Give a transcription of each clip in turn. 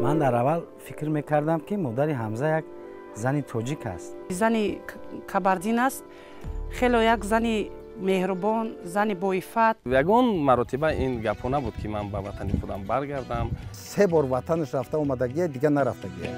Ман дар аввал фикр мекардам, ки модари Ҳамза як зани тоҷик аст. Зани кабардин аст, хело як зани меҳрубон, зани боиффат. Ягон маротиба ин гапҳо набуд, ки ман ба ватани худам баргардам. Се бор ватанаш рафта омадагия, дигар нарафтагия.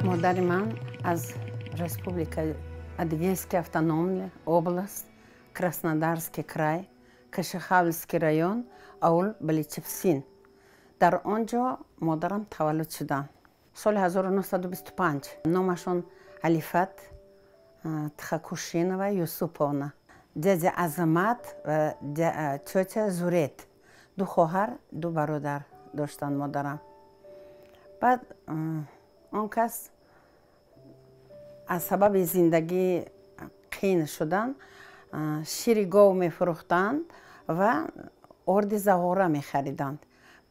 Модари ман аз Республика Адыгейская автономная область, Краснодарский край, Кашихавльский район, аул Баличевсин. Дар он ҷо модарам таваллуд шуданд. Соли 1925. Номашон Алифат Тхакушинова Юсуповна. Дядя Азамат ва тётя Зурет. Ду хоҳар, ду бародар доштанд модарам. Баъд он кас аз сабаби зиндагӣ қин шудан, шири гов мефурӯхтанд ва орди зағора мехариданд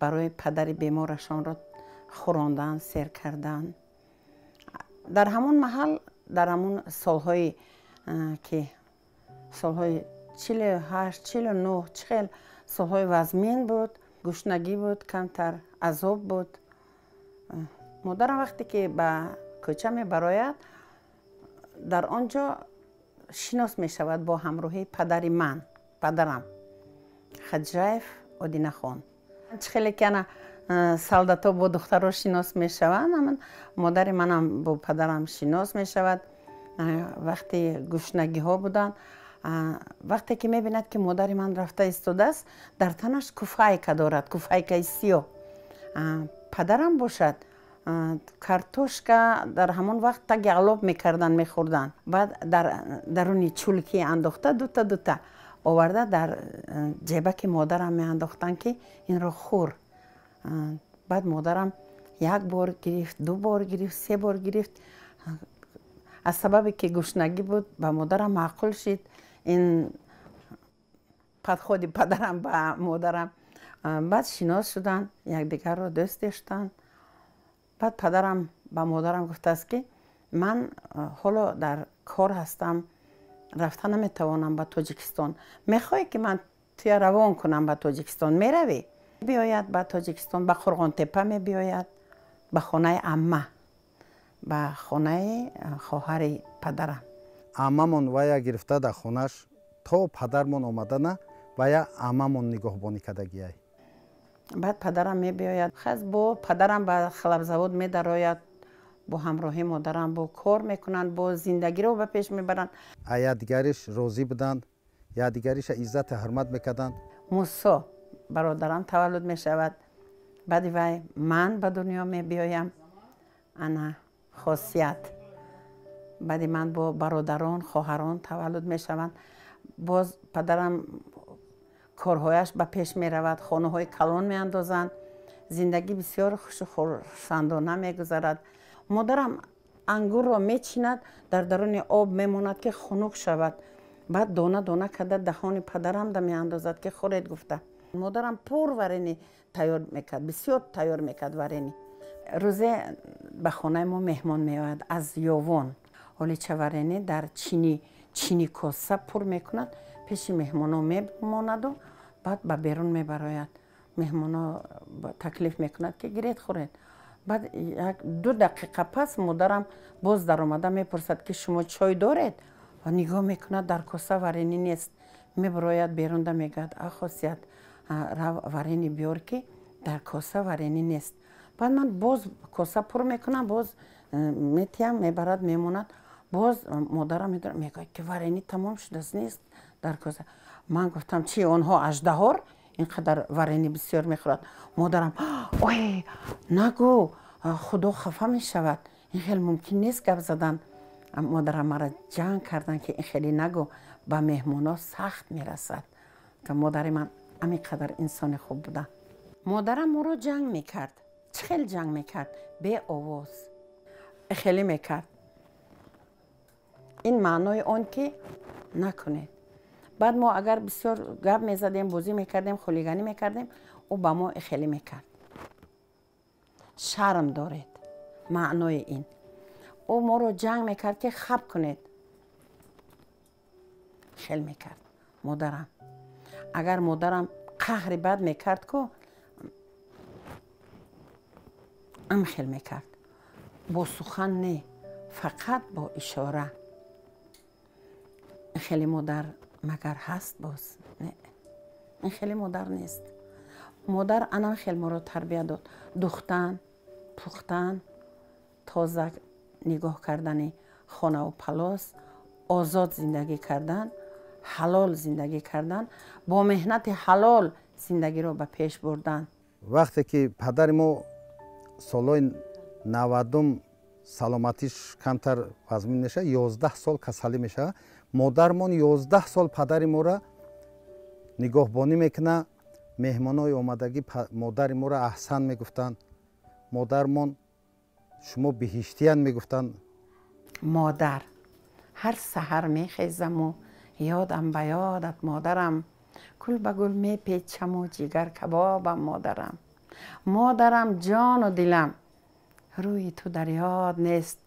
барои падари беморашонро хӯрондан, сер кардан. Дар ҳамон маҳал, дар ҳамон солҳои, ки солҳои 48, 49, чӣ хел солҳои вазмин буд, гушнагӣ буд, камтар азоб буд. Модарам вақте ки ба кӯча мебарояд, дар он ҷо шинос мешавад бо ҳамроҳии падари ман, падарам Хаджаев Одинахон. Чӣ хеле ки ана солдатҳо бо духтаро шинос мешаванд, амн модари манам бо падарам шинос мешавад. Вақте гушнагиҳо буданд, вақте ки мебинад, ки модари ман рафта истодааст, дар танаш куфайка дорад, куфайкаи сиёҳ. Падарам бошад, картошка дар ҳамон вақт таги алоб мекарданд, мехӯрданд. Баъд дар даруни чулки андохта, дута дута оварда дар ҷебаки модарам меандохтанд, ки инро хӯр. Баъд модарам як бор гирифт, ду бор гирифт, се бор гирифт. Аз сабабе ки гушнагӣ буд, ба модарам маъқул шид ин подходи падарам ба модарам. Баъд шинос шуданд, якдигарро дӯст доштанд. Баъд падарам ба модарам гуфтааст, ки ман ҳоло дар кор ҳастам, рафта наметавонам ба Тоҷикистон. Мехоҳӣ, ки ман туя равон кунам ба Тоҷикистон? Меравӣ? Биёяд ба Тоҷикистон, ба Қурғонтеппа мебиёяд, ба хонаи амма, ба хонаи хоҳари падарам. Аммамон вая гирифта дар хонаш то падармон омадана, вая аммамон нигоҳбонӣ кардагиай. Баъд падарам мебиёяд, хаз бо падарам ба хлебзавод медарояд. Бо ҳамроҳи модарам бо кор мекунанд, бо зиндагиро ба пеш мебаранд. Якдигариш розӣ буданд, якдигариша иззату ҳурмат мекарданд. Мусо бародарам таваллуд мешавад. Баъди вай ман ба дунё мебиёям. Ана Хосият. Баъди ман бо бародарон, хоҳарон таваллуд мешаванд. Боз падарам корҳояш ба пеш меравад, хонаҳои калон меандозанд. Зиндагӣ бисёр хушу хурсандона мегузарад. Модарам ангурро мечинад, дар даруни об мемонад, ки хунук шавад. Баъд дона дона карда даҳони падарам да меандозад, ки хӯред гуфта. Модарам пур варенье тайёр мекард, бисёр тайёр мекард варенье. Рӯзе ба хонаи мо меҳмон меояд аз Ёвон. Олича варенье дар чини чини коса пур мекунад, пеши меҳмоно мемонаду баъд ба берун мебарояд. Меҳмоно таклиф мекунад, ки гиред, хӯред. Баъд як ду дақиқа пас модарам боз даромада мепурсад, ки шумо чой доред? Ва нигоҳ мекунад, дар коса варенье нест. Мебарояд берунда, мегӯяд: «А, Хосият, рав, варенье биёр, ки дар коса варенье нест». Баъд ман боз коса пур мекунам, боз метиҳам, мебарад, мемонад. Боз модарам мегӯяд, ки варенье тамом шудааст, нест дар коса. Ман гуфтам: «Чи, онҳо аждаҳор ин қадар варенье бисёр мехӯрад?» Модарам: «Ой, нагӯ, Худо хафа мешавад, ин хел мумкин нест гап задан». Модарам мара ҷанг карданд, ки ин хеле нагӯ, ба меҳмоно сахт мерасад. Модари ман ҳамин қадар инсони хуб буда. Модарам моро ҷанг мекард. Чӣ хел ҷанг мекард? Беовоз хеле мекард. Ин маънои он ки накунед. Баъд мо агар бисёр гап мезадем, бозӣ мекардем, хулиганӣ мекардем, ӯ ба мо хеле мекард: «Шарм доред?» Маънои ин, ӯ моро ҷанг мекард, ки хаб кунед. Хел мекард модарам. Агар модарам қаҳри бад мекард ку, ам хел мекард, бо сухан не, фақат бо ишора. Ин хеле модар магар ҳаст боз? Не, ин хеле модар нест. Модар анам хел моро тарбия дод: духтан, пухтан, тоза нигоҳ кардани хонаву палос, озод зиндагӣ кардан, ҳалол зиндагӣ кардан, бо меҳнати ҳалол зиндагиро ба пеш бурдан. Вақте ки падари мо солҳои 90-ум саломатиш камтар вазмин мешавад, 11 сол касалӣ мешавад, модармон 11 сол падари моро нигоҳбонӣ мекунад. Меҳмонои омадагӣ модари моро аҳсан мегуфтанд, модармон шумо биҳиштиян мегуфтанд. Модар, ҳар саҳар мехезаму ёдам ба ёдат, модарам, гул ба гул мепечаму ҷигар кабобам, модарам. Модарам, ҷону дилам, рӯи ту дар ёд нест.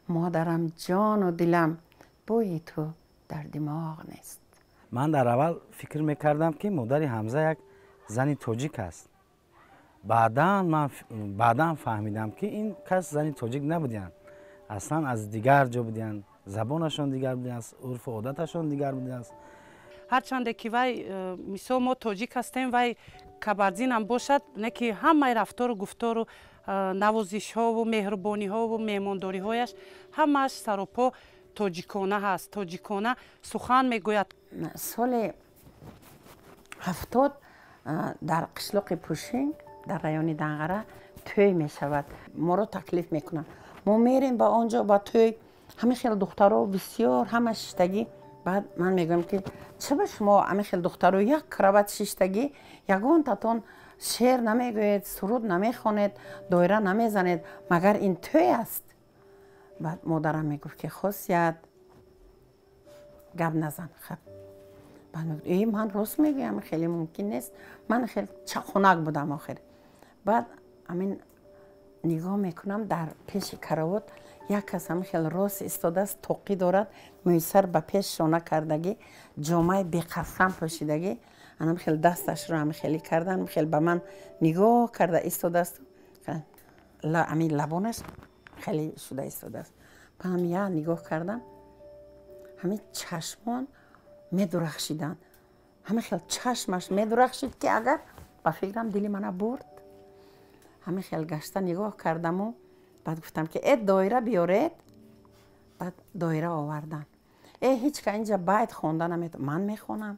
Модарам, ҷону дилам, бӯи ту дар димоғ нест. Ман дар аввал фикр мекардам, ки модари Ҳамза як зани тоҷик аст. Баъдан ман баъдан фаҳмидам, ки ин кас зани тоҷик набудиянд, аслан аз дигар ҷо будиянд, забонашон дигар будааст, урфу одаташон дигар будааст. Ҳарчанде ки вай мисол мо тоҷик ҳастем, вай кабардинам бошад, не ки ҳамаи рафтору гуфтору навозишҳову меҳрубониҳову меҳмондориҳояш ҳамааш саропо тоҷикона ҳаст, тоҷикона сухан мегӯяд. Соли 70 дар қишлоқи Пушинг, дар райони Данғара тӯй мешавад. Моро таклиф мекунанд, мо мерем ба он ҷо, ба тӯй. Ҳамин хел духтаро бисёр, ҳама шиштагӣ. Баъд ман мегӯям, ки чаба шумо ҳамин хел духтаро як кровать шиштагӣ, ягонтатон шеър намегӯед, суруд намехонед, доира намезанед? Магар ин тӯй аст? Баъд модарам мегуфт, ки Хосият, гап назан, хаб. Баъд мегуфт: «Э, ман рост мегӯям, хеле мумкин нест». Ман хеле чақонак будам охир. Баъд ҳамин нигоҳ мекунам, дар пеши каравот як кас ҳамин хел рост истодааст, тоқӣ дорад, мӯйсар ба пеш шона кардагӣ, ҷомаи беқасам пӯшидагӣ, анам хел дасташро ҳамин хеле карда, ҳамин хел ба ман нигоҳ карда истодааст, ҳамин лабонаш хеле шуда истодааст. Баъдам я нигоҳ кардам, ҳамин чашмон медурахшиданд, ҳамин хел чашмаш медурахшид, ки агар ба фикрам дили мана бурд. Ҳамин хел гашта нигоҳ кардаму Баъд гуфтам ки э доира биёред. Баъд доира овардан. Э ҳеҷ ка инҷа байт хонда наметавонад, ман мехонам.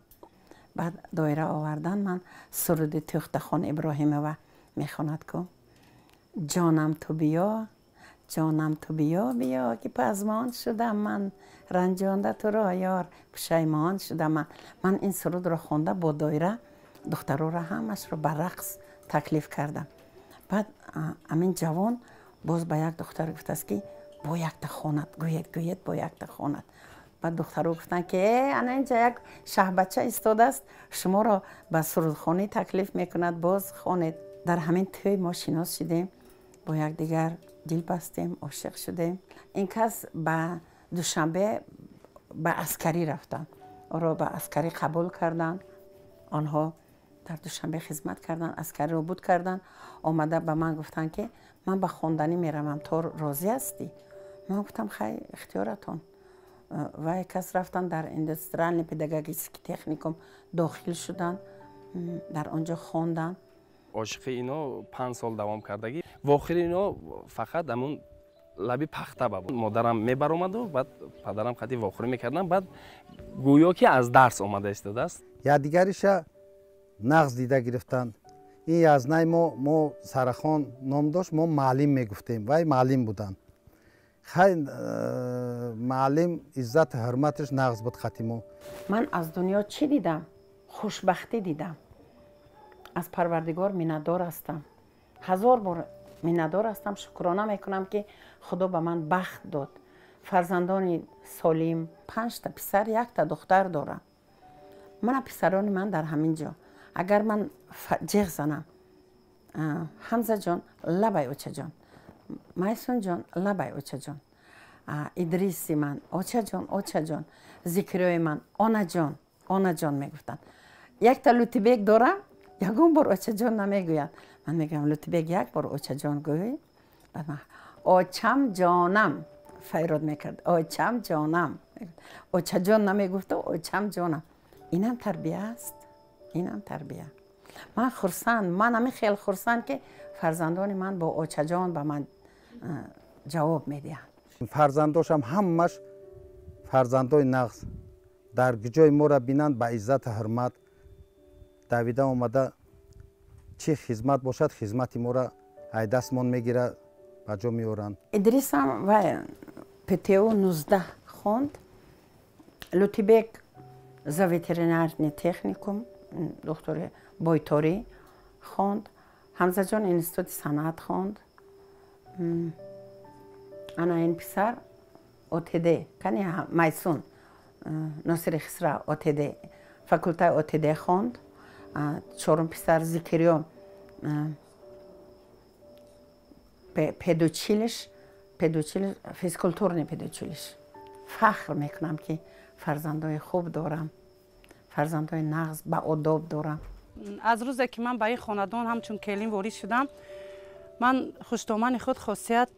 Баъд доира овардан, ман суруди Тӯхтахон Иброҳимова мехонад ку. Ҷонам ту биё, ҷонам ту биё, биё ки пазмон шудам ман, ранҷонда туро ёр, пушаймон шудам ман. Ман ин сурудро хонда бо доира духтароро ҳамашро ба рақс таклиф кардам. Баъд амин ҷавон боз ба як духтар гуфтааст ки бо якта хонад, гӯед, гӯед, бо якта хонад. Баъд духтаро гуфтанд ки э ана инҷа як шаҳбача истодааст, шуморо ба сурудхонӣ таклиф мекунад, боз хонед. Дар ҳамин тӯй мо шинос шудем, бо якдигар дил бастем, ошиқ шудем. Ин кас ба Душанбе ба аскарӣ рафтанд, ӯро ба аскарӣ қабул карданд. Онҳо дар Душанбе хизмат карданд, аскариро буд карданд. Омада ба ман гуфтанд ки ман ба хонданӣ меравам, то розӣ ҳастӣ? Ман гуфтам хай, ихтиёратон. Вай кас рафтанд дар индустриальный педагогический техникум дохил шуданд, дар он ҷо хонданд. Ошиқи ино 5 сол давом кардагӣ. Вохири ино фақат ҳамун лаби пахта ба буд. Модарам мебаромаду баъд падарам қати вохӯрӣ мекардам. Баъд гӯё ки аз дарс омада истодааст. Якдигариша нағз дида гирифтанд. Ин язнай мо Сарахон ном дошт, мо маълим мегуфтем, вай маълим буданд. Хай маълим иззату ҳурматаш нағз буд қати мо. Ман аз дунё чӣ дидам? Хушбахтӣ дидам. Аз Парвардигор миннатдор ҳастам. 1000 бор миннатдор ҳастам, шукрона мекунам ки Худо ба ман бахт дод. Фарзандони солим, 5та писар, 1та духтар дорам. Мана писарони ман дар ҳамин ҷо. Агар ман ҷеғ занам, Ҳамзаҷон лабай очаҷон, Майсунҷон лабай очаҷон, Идриси ман очаҷон, очаҷон, Зикриёи ман онаҷон, онаҷон мегуфтанд. Якта Лутибек дорам, ягон бор очаҷон намегӯяд. Ман мегӯям Лутибек як бор очаҷон гӯй. Баъд ман очам ҷонам файрод мекард, очам ҷонам. Очаҷон намегуфту, очам ҷонам. Инам тарбия аст, инам тарбия. Ман хурсанд, ман ҳамин хел хурсанд ки фарзандони ман бо очаҷон ба ман ҷавоб медиҳанд. Фарзандошам ҳамаш фарзандои нағз. Дар ҷои моро бинанд ба иззату ҳурмат давида омада чӣ хизмат бошад, хизмати моро ай дастмон мегира, ба ҷо меоранд. Идрисам вай ПТУ 19 хонд, Лутибек за ветеринарный техникум, духтури бойторӣ хонд, Ҳамзаҷон институти санъат хонд. Ана ин писар ОТД, кани Майсун Носири Хисрав ОТД, факултаи ОТД хонд. Чорум писар Зикриё педучилиш, педучилиш, физкультурный педучилиш. Фахр мекунам ки фарзандои хуб дорам, фарзандои нағз ба одоб дорам. Аз рӯзе ки ман ба ин хонадон ҳамчун келин ворид шудам, ман хуштомани худ хосият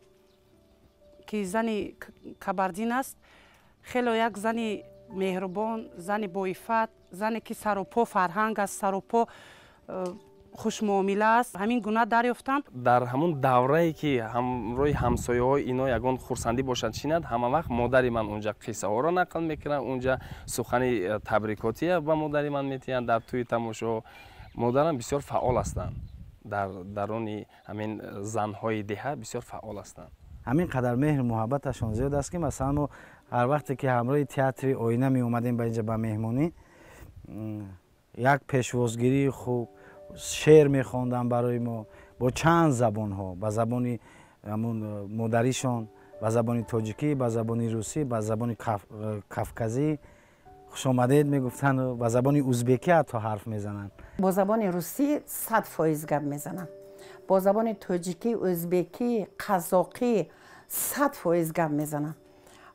ки зани кабардин аст, хело як зани меҳрубон, зани боифат, зане ки саропо фарҳанг аст, саропо хушмуомила аст. Ҳамин гуна дарёфтам. Дар ҳамун даврае ки ҳамроҳи ҳамсояҳо ино ягон хурсандӣ бошад чинад, ҳама вақт модари ман унҷа қиссаҳоро нақл мекунад, унҷа сухани табрикотия ба модари ман метиҳанд дар тӯи тамошо. Модарам бисёр фаъол ҳастанд, дар даруни ҳамин занҳои деҳа бисёр фаъол ҳастанд. Ҳамин қадар меҳру муҳаббаташон зиёд аст ки масалан мо ҳар вақте ки ҳамроҳи театри оина меомадем ба инҷа ба меҳмонӣ, як пешвозгирии хуб, шеър мехонданд барои мо бо чанд забонҳо, ба забони ҳамун модаришон, ба забони тоҷикӣ, ба забони русӣ, ба забони кавказӣ хушомадед мегуфтанд, ба забони узбекӣ ҳатто ҳарф мезананд. Бо забони русӣ 100% гап мезанам, бо забони тоҷикӣ, узбекӣ, қазоқӣ 100% гап мезанам.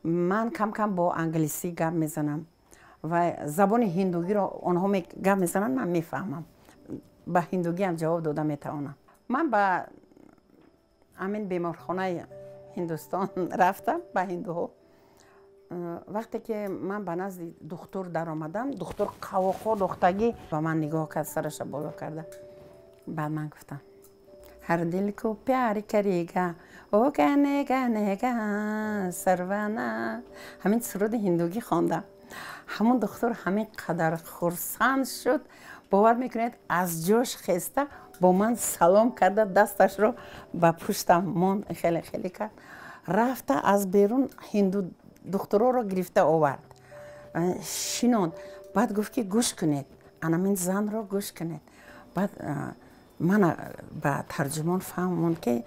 Ман кам-кам бо англисӣ гап мезанам ва забони ҳиндугиро онҳо гап мезананд, ман мефаҳмам. Ба ҳиндугиам ҷавоб дода метавонам. Ман ба ҳамин беморхонаи Ҳиндустон рафтам, ба ҳиндуҳо. Вақте ки ман ба назди духтур даромадам, духтур қавоқҳо дохтагӣ ба ман нигоҳ кард, сараша боло карда. Баъд ман гуфтам Ҳар дил ку пяр карега, о гане гане га сарвана. Ҳамин суруди ҳиндугӣ хондам. Ҳамон духтур ҳамин қадар хурсанд шуд, бовар мекунед, аз ҷош хеста бо ман салом карда, дасташро ба пуштам монд, хеле хеле кард, рафта аз берун ҳинду духтуроро гирифта овард, шинонд. Баъд гуфт, ки гӯш кунед, анамин занро гӯш кунед. Баъд мана ба тарҷумон фаҳмонд, ки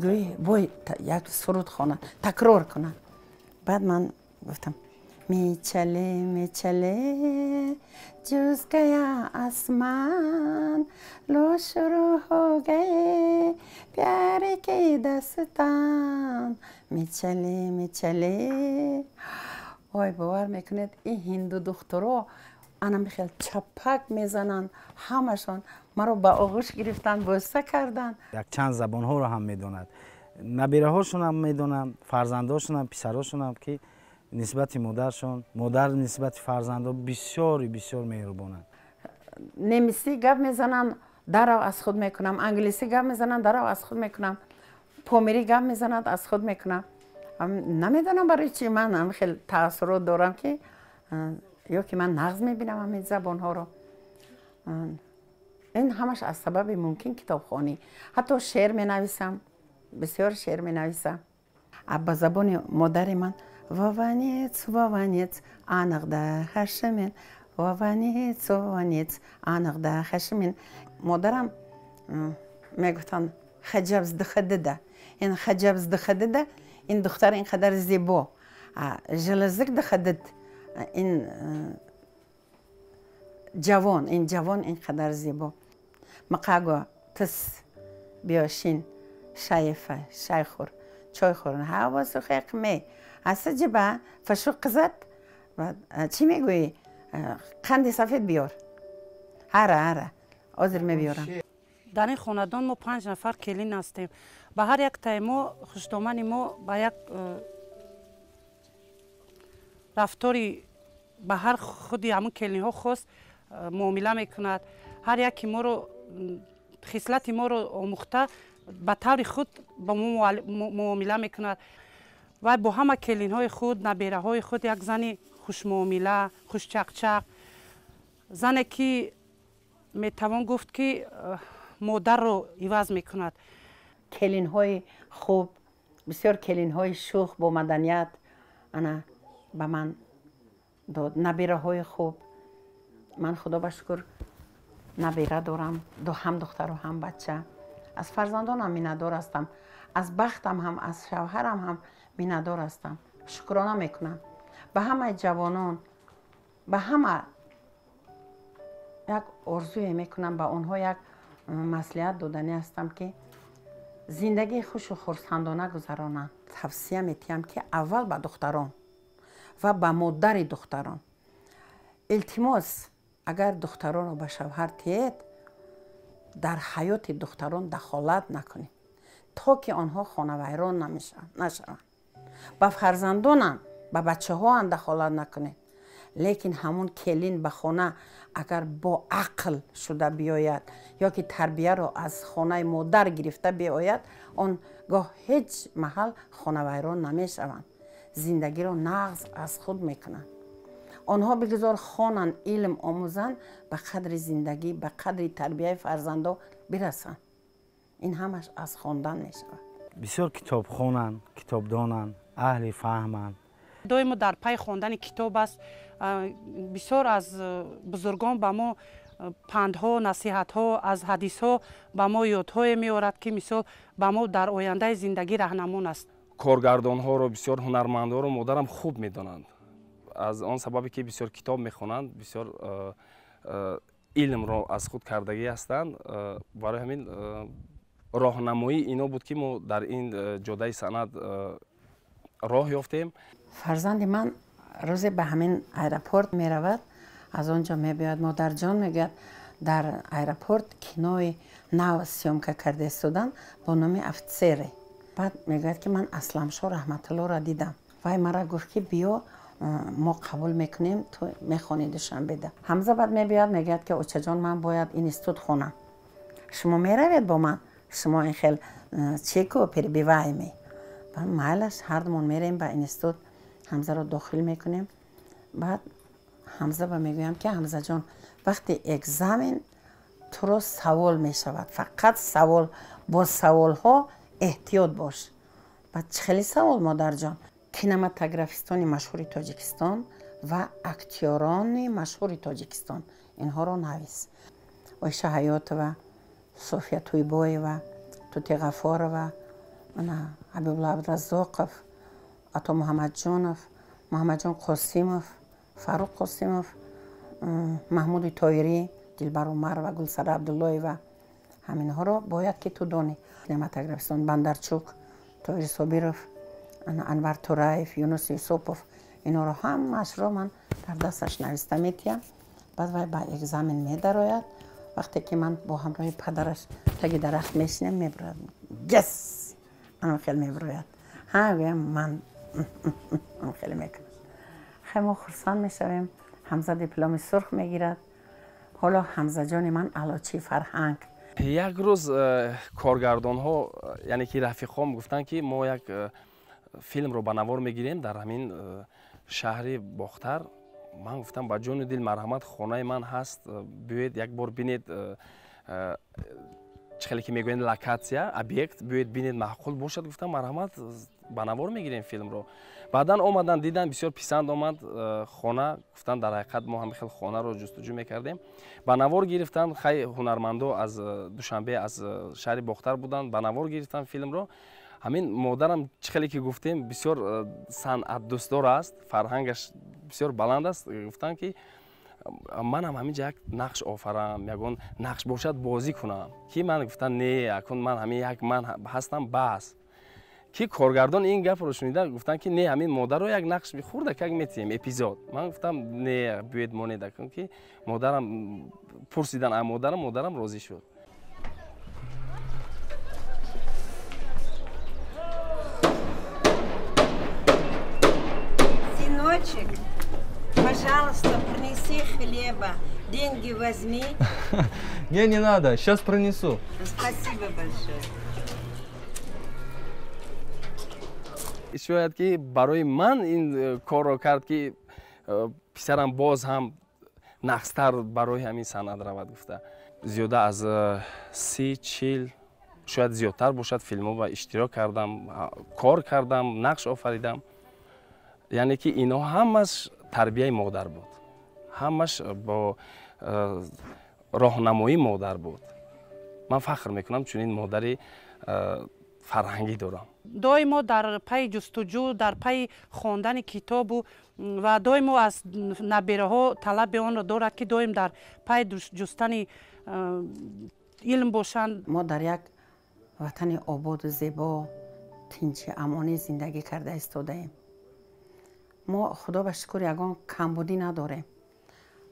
гӯй бой як суруд хонад, такрор кунад. Баъд ман гуфтам: мечале, мечале, ҷуз гая асман, ло шурӯъ ҳо гае пяре ки дастан, мечале, мечале. Ой, бовар мекунед, ин ҳинду духтуро ана михел чапак мезананд, ҳамашон маро ба оғӯш гирифтанд, бӯса карданд. Якчанд забонҳоро ҳам медонад. Набираҳошонам медонам, фарзандошонам, писарошонам, ки нисбати модаршон, модар нисбати фарзандо бисёри бисёр меҳрубонанд. Немисӣ гап мезананд, дарав аз худ мекунам, англисӣ гап мезананд, дарав аз худ мекунам, помирӣ гап мезанад, аз худ мекунам. Намедонам барои чи ман хел таассурот дорам, ки ё ки ман нағз мебинам ҳамин забонҳоро. Ин ҳамаш аз сабаби мумкин китобхонӣ. Ҳатто шеър менависам, бисёр шеър менависам ба забони модари ман. Вованец, вованец, анықда хашымен, вованец, вованец, анықда хашымен. Модарам мегуфтанд: хаҷабздихадида, ин хаҷабздихадида, ин духтар ин қадар зебо, жилизик дихадид, ин ҷавон, ин ҷавон ин қадар зебо. Мақаго тис, биёшин, шайфа шай хӯр, чой хӯр, ҳаво сухеқме асаҷиба фашу қизат. Чӣ мегӯӣ? Қанди сафед биёр. Ҳара, ҳара, ҳозир мебиёрам. Дар ин хонадон мо панҷ нафар келин ҳастем. Ба ҳар яктаи мо хушдомани мо ба як рафтори ба ҳар худи ҳамун келинҳо хос муомила мекунад. Ҳар яки моро хислати моро омӯхта, ба таври худ ба мо муомила мекунад. Вай бо ҳама келинҳои худ, набераҳои худ як зани хушмуомила, хушчақчақ, зане ки метавон гуфт, ки модарро иваз мекунад. Келинҳои хуб, бисёр келинҳои шӯх, бо маданият ана ба ман дод, набираҳои хуб. Ман, худо ба шукр, набира дорам, ҳам духтару ҳам бача. Аз фарзандонам миннатдор ҳастам, аз бахтам ҳам, аз шавҳарам ҳам миннатдор ҳастам. Шукрона мекунам. Ба ҳамаи ҷавонон, ба ҳама як орзуе мекунам, ба онҳо як маслиҳат доданӣ ҳастам, ки зиндагии хушу хурсандона гузаронанд. Тавсия метиҳам, ки аввал ба духтарон ва ба модари духтарон: илтимос, агар духтаронро ба шавҳар тиед, дар ҳаёти духтарон дахолат накунед, то ки онҳо хонавайрон нашаванд. Ба фарзандонам, ба бачаҳоам дахолат накунед, лекин ҳамун келин ба хона агар бо ақл шуда биёяд ё ки тарбияро аз хонаи модар гирифта биёяд, он гоҳ ҳеҷ маҳал хонавайрон намешаванд, зиндагиро нағз аз худ мекунанд. Онҳо бигузор хонанд, илм омӯзанд, ба қадри зиндагӣ, ба қадри тарбияи фарзандо бирасанд. Ин ҳамаш аз хондан мешавад. Бисёр китобхонанд, китобдонанд, аҳли фаҳманд. Доимо дар пайи хондани китоб аст. Бисёр аз бузургон ба мо пандҳо, насиҳатҳо, аз ҳадисҳо ба мо ёдҳое меорад, ки мисол ба мо дар ояндаи зиндагӣ раҳнамон аст. Коргардонҳоро, бисёр ҳунармандҳоро модарам хуб медонанд, аз он сабабе ки бисёр китоб мехонанд, бисёр илмро аз худ кардагӣ ҳастанд. Барои ҳамин роҳнамоии ино буд, ки мо дар ин ҷодаи санъат роҳ ёфтем. Фарзанди ман рӯзе ба ҳамин аэропорт меравад, аз он ҷо мебиёяд. Модарҷон, мегӯяд, дар аэропорт кинои нав съёмка карда истоданд бо номи «Офицеры». Баъд мегӯяд, ки ман Асламшо Раҳматуллоро дидам, вай мара гуфт, ки биё, мо қабул мекунем, ту мехонӣ Душанбеда. Ҳамза баъд мебиёяд, мегӯяд, ки очаҷон, ман бояд институт хонам, шумо меравед бо ман? Шумо ин хел чеку перебиваемый. Майлаш, ҳардумон мерем ба институт, Ҳамзаро дохил мекунем. Баъд Ҳамза ба мегӯям, ки Ҳамзаҷон, вақти экзамен туро савол мешавад, фақат савол, бо саволҳо эҳтиёт бош. Баъд чӣ хеле савол, модарҷон? Кинематографистони машҳури Тоҷикистон ва актёрони машҳури Тоҷикистон, инҳоро навис. Оиша Ҳаётова, София Туйбоева, Тути Ғафорова, Ҳабибулло Абдураззоқов, Ато Муҳаммадҷонов, Муҳаммадҷон Қосимов, Фаррух Қосимов, Маҳмуди Тоирӣ, Дилбар Умарова, Гулсара Абдуллоева. Ҳаминҳоро бояд ки ту донӣ. Кинематографистон Бандарчук, Тоир Собиров, Анвар Тураев, Юнус Юсупов, инҳоро ҳамаашро ман дар дасташ нависта метиҳам. Баъд вай ба экзамен медарояд. Вақте ки ман бо ҳамроҳи падараш таги дарахт мешинем, мебирояд, гес анам хел мебирояд. Ҳа, гӯям, ман ам хеле мекунад. Хай, мо хурсанд мешавем. Ҳамза дипломи сурх мегирад. Ҳоло Ҳамзаҷони ман аълочии фарҳанг. Як рӯз коргардонҳо, яъне ки рафиқҳом, гуфтанд, ки мо як филмро ба навор мегирем дар ҳамин шаҳри Бохтар. Ман гуфтам, ба ҷону дил марҳамат, хонаи ман ҳаст, биёед як бор бинед, чӣ хеле ки мегӯянд, локатсия, объект, биёед бинед, маъқул бошад, гуфтам, марҳамат, ба навор мегирем филмро. Баъдан омадан, дидан, бисёр писанд омад хона. Гуфтанд, дар ҳақиқат мо ҳам хел хонаро ҷустуҷӯ мекардем. Ба навор гирифтанд. Хай, ҳунармандо аз Душанбе, аз шаҳри Бохтар буданд, ба навор гирифтанд филмро. Ҳамин модарам, чӣ хеле ки гуфтем, бисёр санъатдӯстдор аст, фарҳангаш бисёр баланд аст. Гуфтанд, ки манам ҳаминҷа як нақш офарам, ягон нақш бошад, бозӣ кунам. Ки ман гуфтам, не, акун ман ҳамин як ман ҳастам, бас. Ки коргардон ин гапро шунида, гуфтанд, ки не, ҳамин модарро як нақш хурдакак метиҳем, эпизод. Ман гуфтам, не, биёед монед акун. Ки модарам пурсидан, а модарам розӣ шуд. Сыночек, пожалуйста, принеси хлеба, деньги возьми. Не, не надо, сейчас принесу. Спасибо большое. Шояд ки барои ман ин корро кард, ки писарам боз ҳам нақстар барои ҳамин санъат равад гуфта. Зиёда аз 30-40, шояд зиёдтар бошад, филмҳо ба иштирок кардам, кор кардам, нақш офаридам. Яъне ки инҳо ҳамаш тарбияи модар буд, ҳамаш бо роҳнамоии модар буд. Ман фахр мекунам, чунин модари фарҳангӣ дорам. Доимо дар пайи ҷустуҷӯ, дар пайи хондани китобу ва доимо аз набераҳо талаби онро дорад, ки доим дар пайи ҷустани илм бошанд. Мо дар як ватани ободу зебо, тинчи, амонӣ зиндагӣ карда истодаем. Мо, худо ба шукр, ягон камбудӣ надорем.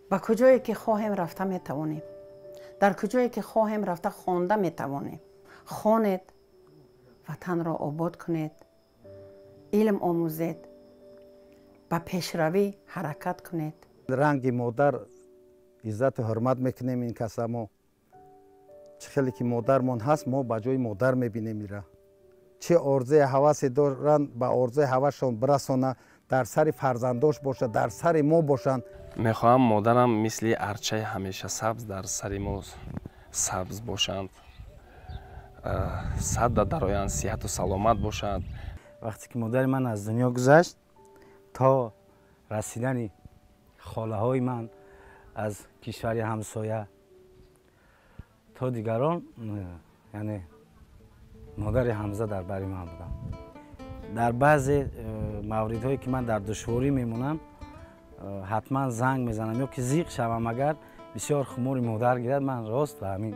Ба куҷое ки хоҳем, рафта метавонем, дар куҷое ки хоҳем, рафта хонда метавонем. Хонед, ватанро обод кунед, илм омӯзед, ба пешравӣ ҳаракат кунед. Ранги модар иззату ҳурмат мекунем ин каса. Мо чӣ хеле ки модармон ҳаст, мо ба ҷои модар мебинем ира. Чӣ орзуи ҳавасе доранд, ба орзуи ҳавасшон бирасона, дар сари фарзандош бошад, дар сари мо бошанд. Мехоҳам модарам мисли арчаи ҳамеша сабз дар сари мо сабз бошанд, садда дароянд, сиҳату саломат бошанд. Вақте ки модари ман аз дунё гузашт, то расидани холаҳои ман аз кишвари ҳамсоя то дигарон, яъне модари Ҳамза дар бари ман будам. Дар баъзе мавридҳое ки ман дар душворӣ мемонам, ҳатман занг мезанам ё ки зиқ шавам, агар бисёр хумори модар гирад, ман рост ба ҳамин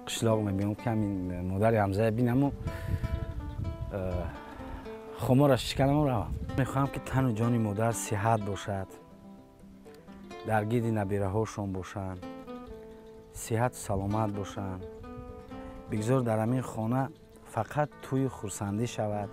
қишлоқ мебиём, ки ҳамин модари Ҳамзая бинаму хумораш шиканаму равам. Мехоҳам, ки тану ҷони модар сиҳат бошад, дар гирди набираҳошон бошанд, сиҳату саломат бошанд. Бигзор дар ҳамин хона фақат тӯю хурсандӣ шавад.